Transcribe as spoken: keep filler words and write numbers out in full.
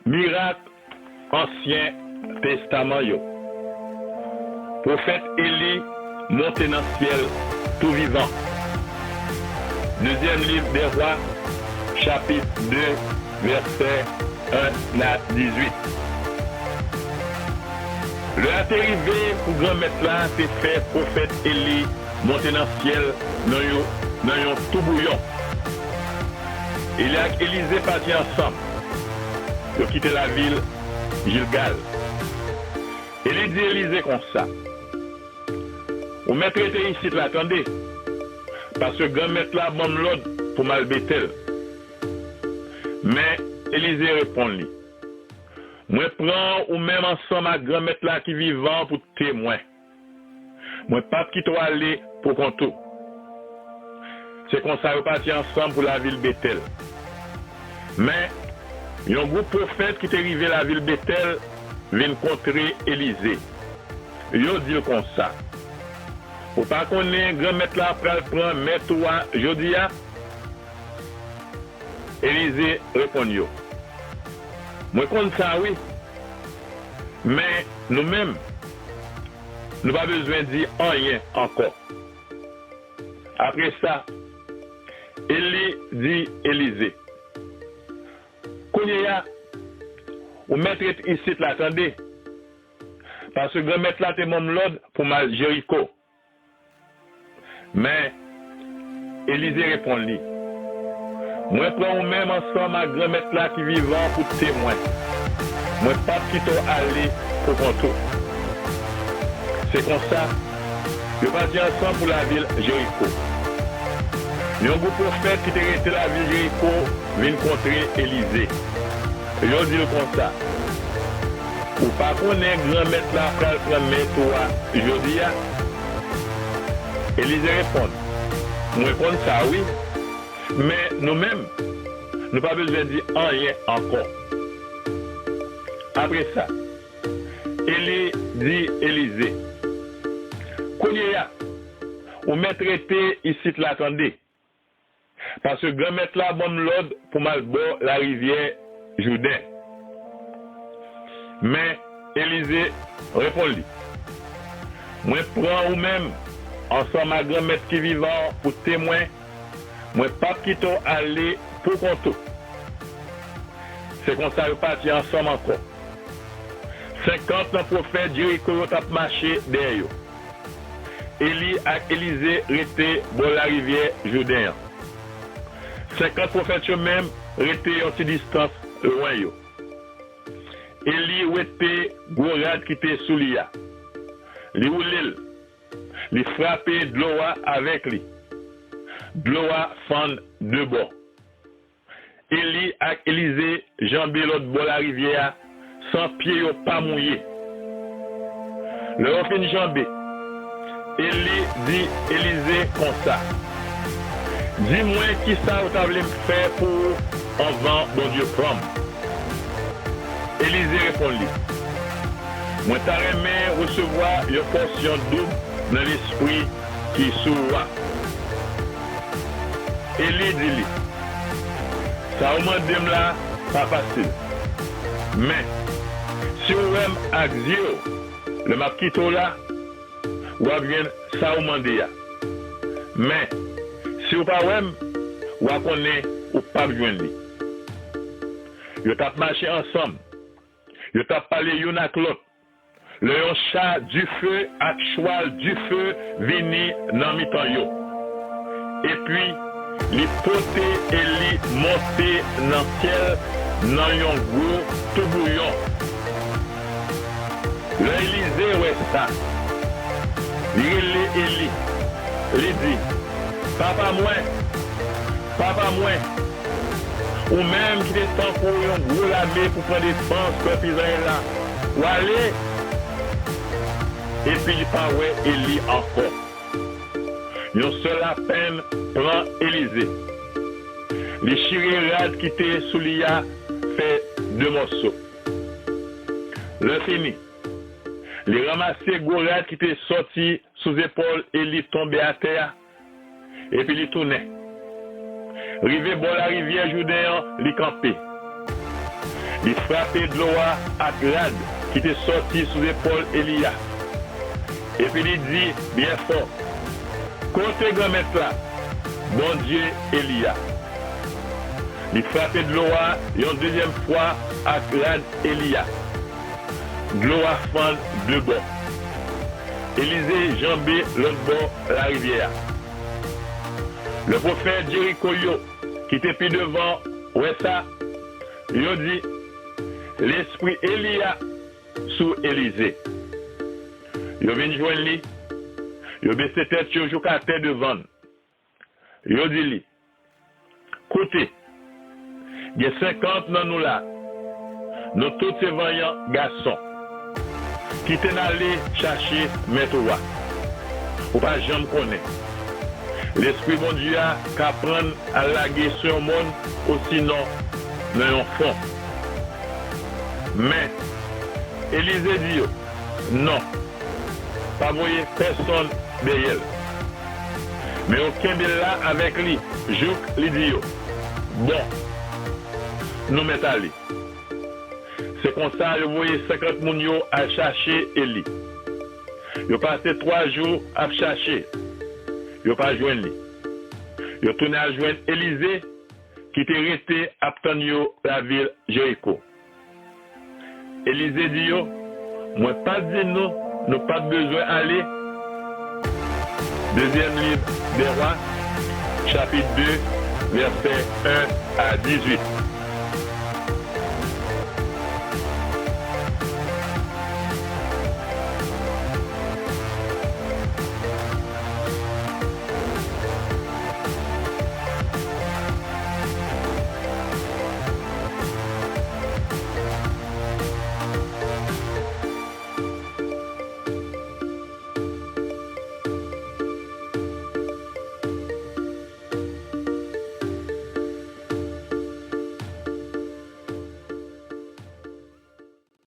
Mirak Ansyen Testaman yo. Pwofèt Eli monte nan syèl tou vivan. Dezyèm liv dè Wa, chapit de, vèsè en a dizuit. Lè a te rive pou Granmèt la te fè pwofèt Eli monte nan syèl nan yon, nan yon toubouyon. Eli ak Elize pati ansanm. Yo kite lavil Gilgal. Eli di Elize konsa, "Ou mèt rete isit la, tande, paske Granmèt la ban m lòd pou m al Betèl." Men, Elize reponn li, "Mwen pran ou menm ansanm ak Granmèt la ki vivan pou temwen. Mwen p ap kite w ale poukont ou." Se konsa yo pati ansanm pou lavil Betèl. Men, yon gwoup pwofèt ki te rive lavil Betèl vin kontre Elize. Yo di l konsa, "Ou pa konnen Granmèt la pral pran mèt ou a jodi a?" Elize reponn yo, "Mwen konn sa, wi. Men nou menm, nou pa bezwen di anyen ankò." Apre sa, Eli di Elize, "Kounye a, ou mèt ret isit la, tande, paske Granmèt la te ban m lòd pou m al Jeriko." Men, Elize reponn li, "Mwen pran ou menm ansanm ak Granmèt la ki vivan pou temwen. Mwen p ap kite w ale poukont ou." Se konsa, yo pati ansanm pou lavil Jeriko. Yon gwoup pwofèt ki te rete lavil Jeriko vin kontre Elize. Yo di l konsa, "Ou pa konnen Granmèt la pral pran mèt ou a jodi a?" Elize reponn, "Mwen konn sa, wi. Men nou menm, nou pa bezwen di anyen ankò." Apre sa, Eli di Elize, "Kounye a, ou mèt rete isit la, tande, paske Granmèt la ban m lòd pou m al bò larivyè Jouden." Men, Elize reponn li, "Mwen pran ou menm ansanm ak Granmèt ki vivan pou temwen, mwen p ap kite w ale poukont ou." Se konsa yo pati ansanm ankò. Senkant nan pwofèt Jeriko yo t ap mache dèyè yo. Eli ak Elize rete bò larivyè Jouden an. Senkant pwofèt yo menm rete yon ti distans lwen yo. Eli wete gwo rad ki te sou li a. Li woule l. Li frape dlo a avèk li. Dlo a fann de bò. Eli ak Elize janbe lòt bò larivyè a san pye yo pa mouye. Lè yo fin janbe, Eli di Elize konsa, "Di mwen kisa ou ta vle m fè pou ou anvan Bondye pran m." Elize reponn li, "Mwen ta renmen resevwa yon pòsyon doub nan lespri ki sou ou a." Eli di li, "Sa ou mande m la pa fasil. Men, si ou wè m ak zye w lè m ap kite w la, w ap jwenn sa ou mande a. Men, si w pa wè m, w a konnen ou p ap jwenn li." Yo t ap mache ansanm. Yo t ap pale youn ak lòt. Lè yon cha dife ak chwal dife vini nan mitan yo. Epi, li pote Eli monte nan syèl nan yon gwo toubouyon. Lè Elize wè sa, li rele Eli. Li di, "Papa mwen, papa mwen, ou menm ki te tankou yon gwo lame pou pran defans pèp Izrayèl la, w ale!" Epi li pa wè Eli ankò. Yon sèl lapenn pran Elize. Li chire rad ki te sou li a fè de mòso. Lè fini, li ranmase gwo rad ki te sòti sou zepòl Eli tonbe atè a, epi li tounen. Rive bò larivyè Jouden an, li kanpe. Li frape dlo a ak rad ki te sòti sou zepòl Eli a, epi li di byen fò, "Kote Granmèt la, Bondye Eli a?" Li frape dlo a yon dezyèm fwa ak rad Eli a. Dlo a fann de bò. Elize janbe lòt bò larivyè a. Lè pwofèt Jeriko yo ki te pi devan wè sa, yo di, "Lespri Eli a sou Elize." Yo vin jwenn li, yo bese tèt yo jouk atè devan l. Yo di li, "Koute, gen senkant nan nou la, nou tout se vanyan gason. Kite n ale chache mèt ou a. Ou pa janm konnen. Lespri Bondye a ka pran l al lage sou yon mòn osinon nan yon fon." Men, Elize di yo, "Non, pa voye pèsonn dèyè l. Men yo kenbe l la avèk li jouk li di yo, 'Bon, nou mèt ale.'" Se konsa yo voye senkant moun yo al chache Eli. Yo pase twa jou ap chache, yo pa jwenn li. Yo tounen al jwenn Elize, ki te rete ap tann yo lavil Jeriko. Elize di yo, "Mwen pa t di nou, nou pa t bezwen ale?" Dezyèm liv Dèwa, chapit de, vèsè en a dizuit.